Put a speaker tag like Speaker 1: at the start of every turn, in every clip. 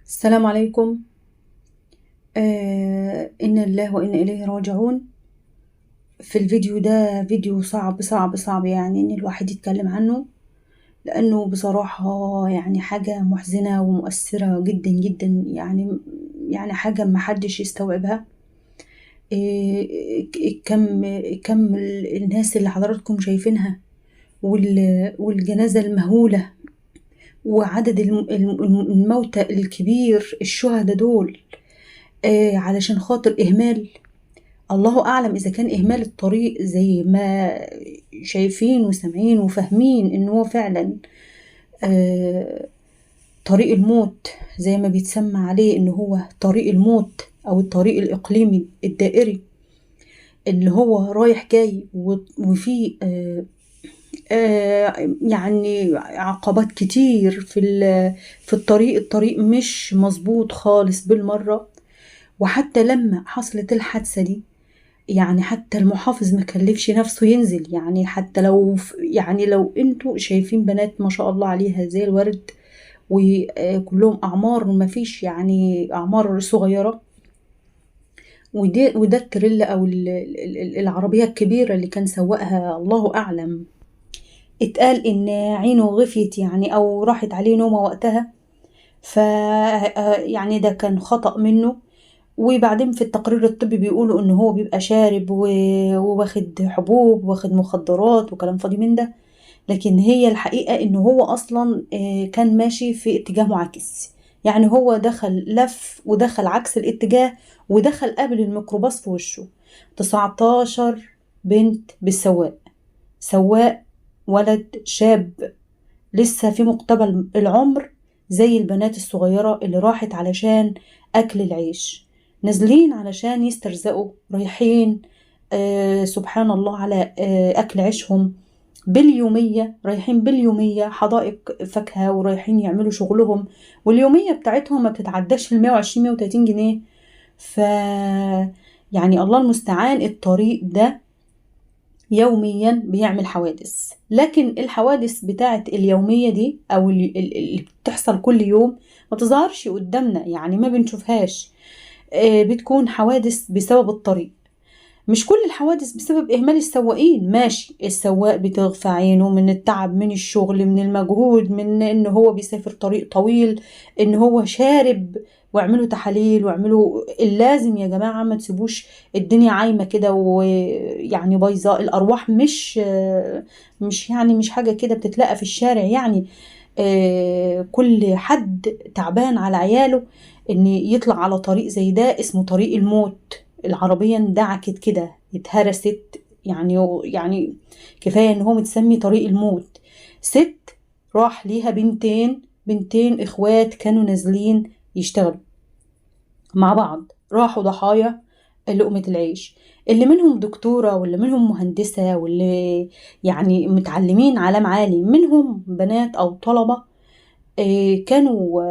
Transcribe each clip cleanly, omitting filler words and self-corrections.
Speaker 1: السلام عليكم. إنا لله وإنا إليه راجعون. في الفيديو ده فيديو صعب صعب صعب إن الواحد يتكلم عنه، لأنه بصراحة حاجة محزنة ومؤثرة جدا جدا، يعني حاجة ما حدش يستوعبها. كم الناس اللي حضراتكم شايفينها والجنازة المهولة وعدد الموتى الكبير الشهداء دول، علشان خاطر إهمال. الله أعلم إذا كان إهمال الطريق زي ما شايفين وسامعين وفاهمين إن هو فعلا، طريق الموت زي ما بيتسمى عليه، إن هو طريق الموت أو الطريق الإقليمي الدائري اللي هو رايح جاي وفيه، عقبات كتير في الطريق. الطريق مش مظبوط خالص بالمرة. وحتى لما حصلت الحادثة دي حتى المحافظ ما كلفش نفسه ينزل، حتى لو لو انتوا شايفين بنات ما شاء الله عليها زي الورد وكلهم أعمار ما فيش أعمار صغيرة، وده التريلا أو العربية الكبيرة اللي كان سواقها الله أعلم، اتقال إن عينه غفيت أو راحت عليه نومة وقتها، ده كان خطأ منه. وبعدين في التقرير الطبي بيقولوا إن هو بيبقى شارب وواخد حبوب واخد مخدرات وكلام فاضي من ده، لكن هي الحقيقة إن هو أصلا، كان ماشي في اتجاه معاكس، هو دخل لف ودخل عكس الاتجاه ودخل قبل الميكروباص في وشه. 19 بنت بالسواق، سواق ولد شاب لسه في مقتبل العمر زي البنات الصغيرة اللي راحت علشان أكل العيش، نازلين علشان يسترزقوا، رايحين، سبحان الله على، أكل عيشهم باليومية، رايحين باليومية حدائق فاكهة ورايحين يعملوا شغلهم، واليومية بتاعتهم ما بتتعداش ال 120 130 جنيه. الله المستعان. الطريق ده يوميا بيعمل حوادث، لكن الحوادث بتاعت اليومية دي أو اللي بتحصل كل يوم ما بتظهرش قدامنا، ما بنشوفهاش، بتكون حوادث بسبب الطريق. مش كل الحوادث بسبب إهمال السواقين، ماشي السواق بتغفى عينه من التعب، من الشغل، من المجهود، من إن هو بيسافر طريق طويل، إن هو شارب، واعملوا تحاليل واعملوا اللازم يا جماعة، ما تسيبوش الدنيا عايمة كده ويعني بايظة. الأرواح مش حاجة كده بتتلقى في الشارع، كل حد تعبان على عياله إن يطلع على طريق زي ده اسمه طريق الموت. العربية اندعكت كده، اتهرست، كفاية إن هو متسمي طريق الموت. ست راح ليها بنتين إخوات كانوا نازلين يشتغلوا مع بعض، راحوا ضحايا لقمة العيش، اللي منهم دكتورة واللي منهم مهندسة واللي متعلمين علام عالي، منهم بنات أو طلبة، كانوا،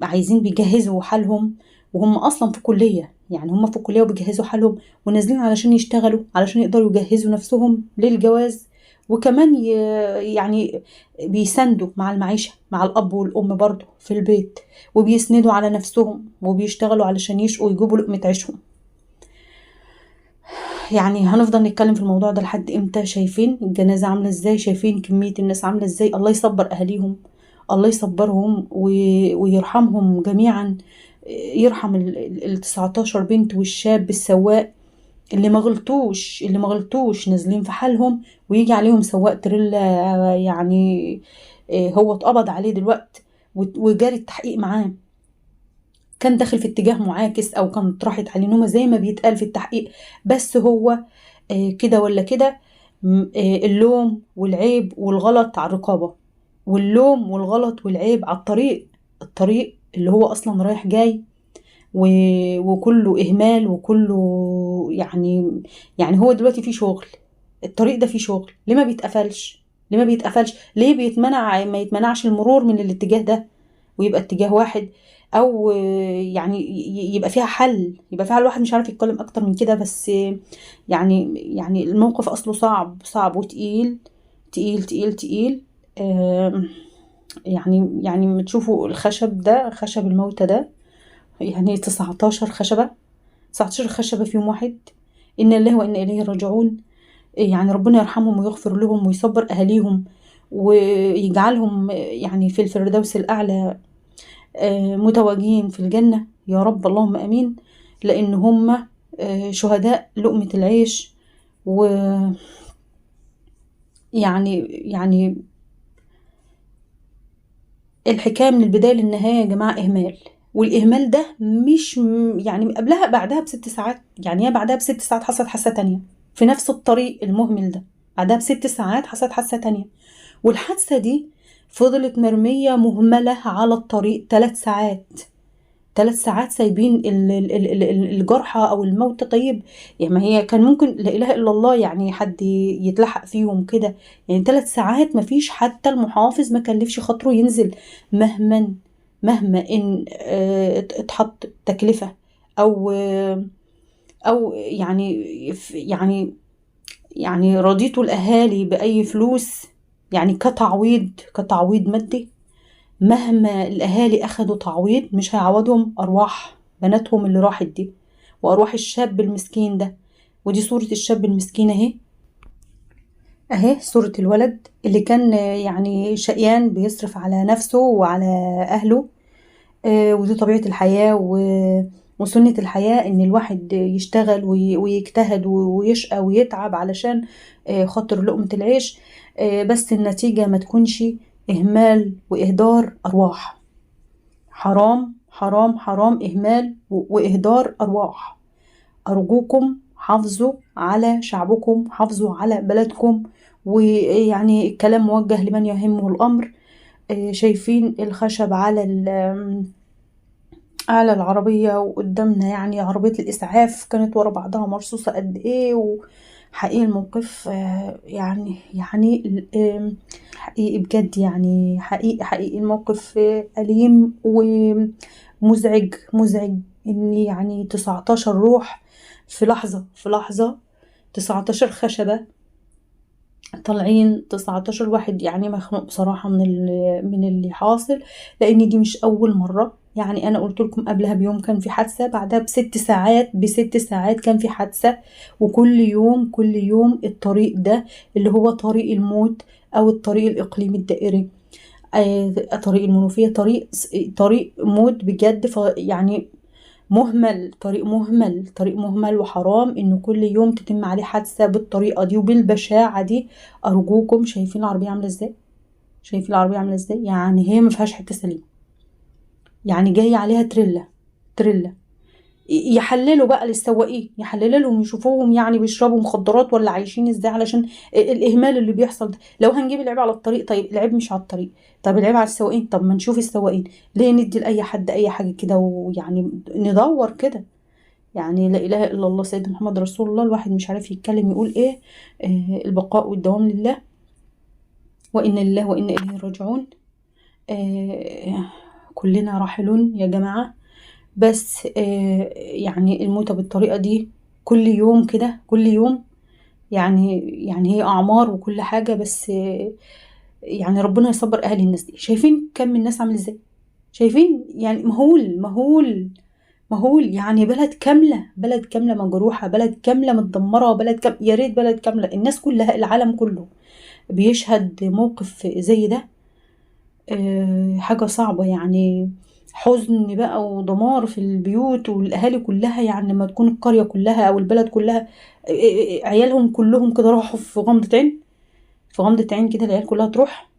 Speaker 1: عايزين بيجهزوا حالهم وهم أصلا في كلية، هم في كلية وبيجهزوا حالهم ونازلين علشان يشتغلوا، علشان يقدروا يجهزوا نفسهم للجواز، وكمان بيساندوا مع المعيشة مع الأب والأم برضو في البيت، وبيسندوا على نفسهم وبيشتغلوا علشان يشقوا ويجيبوا لقمة عيشهم. هنفضل نتكلم في الموضوع ده لحد امتى؟ شايفين الجنازة عاملة ازاي، شايفين كمية الناس عاملة ازاي. الله يصبر أهاليهم، الله يصبرهم ويرحمهم جميعا، يرحم ال 19 بنت والشاب السواق اللي ما غلطوش، نازلين في حالهم ويجي عليهم سواق تريلا، هو اتقبض عليه دلوقتي وجاري التحقيق معاه، كان داخل في اتجاه معاكس او كان راحت عليه نومه زي ما بيتقال في التحقيق، بس هو، كده ولا كده، اللوم والعيب والغلط على الرقابه، واللوم والغلط والعيب على الطريق، الطريق اللي هو اصلا رايح جاي وكله اهمال وكله يعني هو دلوقتي في شغل، الطريق ده فيه شغل، ليه ما بيتقفلش؟ ليه ما بيتقفلش؟ ليه بيتمنع، ما يتمنعش المرور من الاتجاه ده ويبقى اتجاه واحد، او يبقى فيها حل، يبقى فيها الواحد مش عارف يتكلم اكتر من كده، بس الموقف اصله صعب، صعب وتقيل، تقيل، تقيل، تقيل. يعني ما تشوفوا الخشب ده، خشب الموتى ده، يعني 19 خشبة، 19 خشبة في يوم واحد. إنا لله وإنا إليه راجعون. يعني ربنا يرحمهم ويغفر لهم ويصبر أهاليهم ويجعلهم يعني في الفردوس الأعلى، متواجدين في الجنة يا رب، اللهم آمين. لأن هم شهداء لقمة العيش، و يعني الحكاية من البداية للنهاية يا جماعة إهمال. والإهمال ده مش يعني قبلها بعدها بست ساعات، يعني هي بعدها بست ساعات حصلت حادثة تانية في نفس الطريق المهمل ده، بعدها بست ساعات حصلت حادثة تانية، والحادثة دي فضلت مرمية مهملة على الطريق 3 ساعات، 3 ساعات سايبين الجرحى أو الموتى. طيب يعني ما هي كان ممكن لا إله إلا الله يعني حد يتلحق فيهم كده، يعني 3 ساعات ما فيش حتى المحافظ ما كلفش خاطره ينزل، مهما إن اتحط تكلفة أو يعني رضيتوا الأهالي بأي فلوس يعني كتعويض مادي، مهما الأهالي أخدوا تعويض مش هيعوضهم أرواح بناتهم اللي راحت دي، وأرواح الشاب المسكين ده. ودي صورة الشاب المسكين أهي، أهي صورة الولد اللي كان يعني شقيان بيصرف على نفسه وعلى أهله. ودي طبيعة الحياة وسنة الحياة، إن الواحد يشتغل ويجتهد ويشقى ويتعب علشان خاطر لقمة العيش، بس النتيجة ما تكونش إهمال وإهدار أرواح. حرام حرام حرام إهمال وإهدار أرواح. أرجوكم حافظوا على شعبكم، حافظوا على بلدكم. ويعني الكلام موجه لمن يهمه الأمر. شايفين الخشب على العربية، وقدامنا يعني عربية الإسعاف كانت ورا بعضها مرصوصة قد إيه. وحقيقي الموقف، حقيقي بجد، يعني حقيقي الموقف، أليم ومزعج، مزعج إن يعني 19 روح في لحظة، في لحظة 19 خشبة طالعين، 19 واحد يعني مخنوق بصراحة من اللي حاصل، لأن دي مش أول مرة. يعني أنا قلت لكم قبلها بيوم كان في حادثة، بعدها بست ساعات كان في حادثة. وكل يوم، كل يوم الطريق ده اللي هو طريق الموت أو الطريق الإقليمي الدائري، طريق المنوفية، طريق موت بجد. يعني مهمل، طريق مهمل، طريق مهمل، وحرام إنه كل يوم تتم عليه حادثة بالطريقة دي وبالبشاعة دي. أرجوكم، شايفين العربية عاملة إزاي؟ شايفين العربية عاملة إزاي؟ يعني هي ما فيهاش حتة سليمة، يعني جاي عليها تريلا، تريلا. يحللوا بقى للسواقين، يحللوا لهم، يشوفوهم يعني بيشربوا مخدرات ولا عايشين ازاي، علشان الاهمال اللي بيحصل ده. لو هنجيب العيب على الطريق، طيب العيب مش على الطريق، طب العيب على السواقين، طب ما نشوف السواقين ليه ندي لاي حد اي حاجه كده، ويعني ندور كده. يعني لا اله الا الله سيدنا محمد رسول الله. الواحد مش عارف يتكلم يقول ايه. البقاء والدوام لله، وإنا لله وإنا إليه راجعون. كلنا راحلون يا جماعة، بس يعني الموتة بالطريقة دي كل يوم كده، كل يوم، يعني هي أعمار وكل حاجة، بس يعني ربنا يصبر أهل الناس دي. شايفين كم الناس عامل إزاي؟ شايفين يعني مهول، مهول، مهول. يعني بلد كاملة، بلد كاملة مجروحة، بلد كاملة متدمرة، بلد كاملة، يا ريت بلد كاملة، الناس كلها، العالم كله بيشهد موقف زي ده. حاجة صعبة، يعني حزن بقى ودمار في البيوت والأهالي كلها. يعني لما تكون القرية كلها أو البلد كلها، عيالهم كلهم كده راحوا في غمضة عين، في غمضة عين كده العيال كلها تروح.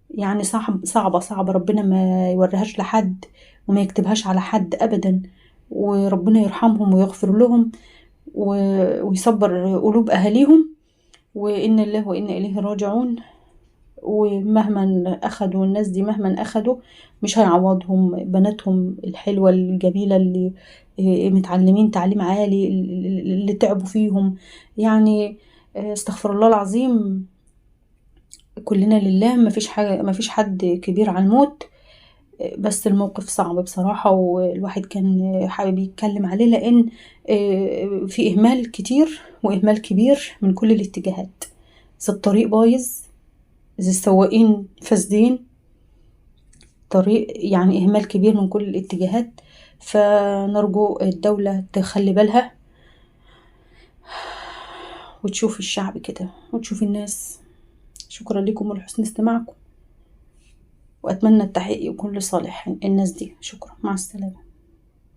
Speaker 1: يعني صعب، صعبة، صعبة، ربنا ما يوريهاش لحد وما يكتبهاش على حد أبدا، وربنا يرحمهم ويغفر لهم ويصبر قلوب أهاليهم. وإنا لله وإنا إليه راجعون. ومهما أخدوا الناس دي، مهما أخدوا مش هيعوضهم بناتهم الحلوة الجميلة اللي متعلمين تعليم عالي، اللي تعبوا فيهم. استغفر الله العظيم، كلنا لله، ما فيش حاجة، ما فيش حد كبير على الموت. بس الموقف صعب بصراحة، والواحد كان حابب يتكلم عليه، لأن في إهمال كتير وإهمال كبير من كل الاتجاهات. إذا الطريق بايظ، إذا السواقين فاسدين، طريق يعني إهمال كبير من كل الاتجاهات. فنرجو الدولة تخلي بالها وتشوف الشعب كده وتشوف الناس. شكرا لكم ولحسن استماعكم، وأتمنى التحقيق يكون لصالح الناس دي. شكرا، مع السلامة.